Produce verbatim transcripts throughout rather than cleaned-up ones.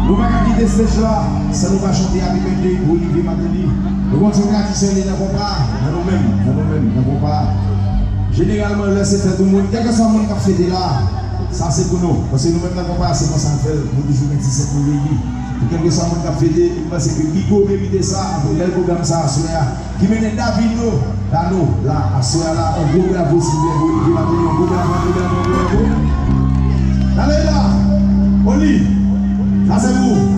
Nou pa ka kite stage la san nou pa chante Happy Birthday pou Olivier Martelly. Nou konn se yon tradisyon li nan konpa, nan nou menm, nan nou menm, nan konpa. Jeneralman, lè se fèt yon moun, kèlkeswa moun k ap fete la, sa se pou nou. Paske nou menm nan konpa, se konsa n fè l. Nou toujou gen ti sèt nou reyini. Pou kèlkeswa moun k ap fete, m panse ke Bigo merite sa, pou bèl pwogram sa aswè a. Ki mennen Davino Dano la, aswè a la, yon gwo bravo silvouplè pou Olivier Martelly, yon gwo bravo, yon gwo bravo, yon gwo bravo. Dale la, Oli, sa se pou ou.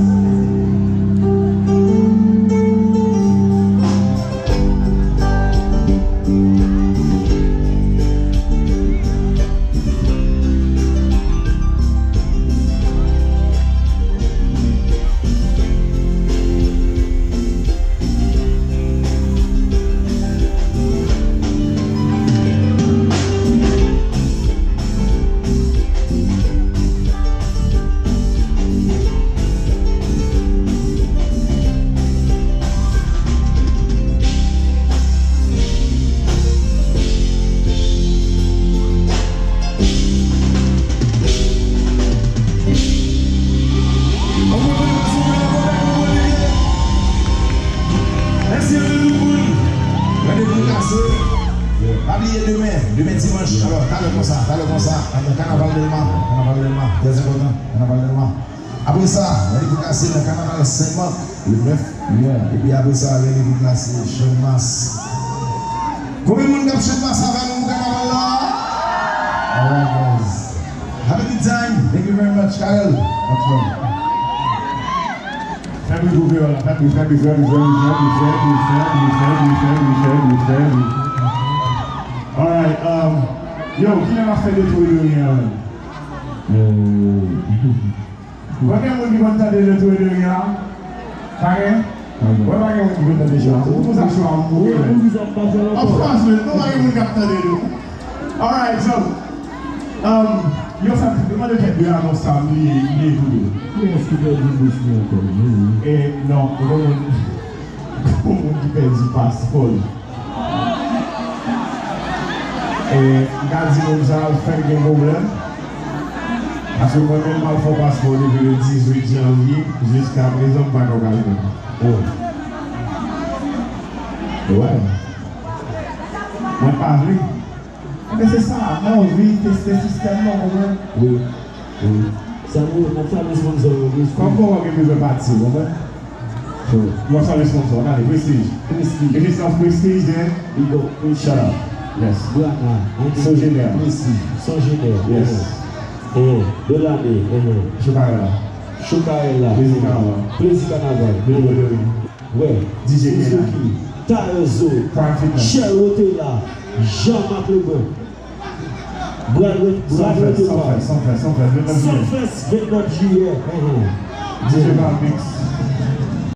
Mèsi anpil tout moun. Randevou kase. Pa bliye demen, demen dimanch. Alò, talè konsa, talè konsa, nan kanaval Dèlma, kanaval Dèlma, trè enpòtan, kanaval Dèlma. Apre sa, randevou kase nan kanaval Senmak, le nèf. Epi apre sa, randevou kase Channmas. Konbyen moun k ap Channmas avè nou pou kanaval la? Alright, guys. Have a good time. Thank you very much, Karel. Much love. Fè bri pou Kreyòl la, fè bri, fè bri, fè bri. Alright, um, yo, kilè n ap fè de tou e de rien an menm? Euh, Pa gen moun ki konn tande de tou e de rien an? Pa gen? Wè, pa gen moun ki konn tande cho a. Ou konn sa cho a mouri, men. Of course, men. Non, pa gen moun k ap tande nou. Alright, so, um, yo fè, yo mande kèk de anons sa, m bliye, m bliye tou yo. Kiyès ki pèdi bous li ankò? E, non, ou konn moun, ou konn moun ki pèdi paspò l. E, m ka di moun sa, fèk gen pwoblèm. Paske mwen menm, m al fè yon paspò depi le dizuit janvye, jiska prezan, m pa gen okazyon. Oh. Wè. Mwen pa vle. Enben, se sa, mwen anvi teste sistèm nan, ou konprann? Wi, wi. Sa nou, n ap salye sponsor yo, wi. Kòm, kòman gen bezwen pati, ou konprann? Bon. Nou ap salye sponsor, gade, Prestige. Prestige. Résistance Prestige, then Big up Prestige. Shout out. Yes. Brana, Sogener. Prestige. Sogener. Yes. Eh, eh. De l'année, eh, eh. Chokarella. Chokarella. Plezi Kanaval. Plezi Kanaval. Big up, big up. Wè, D J Suzuki, Tayo Zo, Prime Fitness. Shell Rotella, Jean Marc Lebrun, Brad Ret-, Brad Sunfest, Rotella, Sunfest, Sunfest, Sunfest, vennèf jiyè. Sunfest, vennèf jiyè. Mhm. D J Val Mix.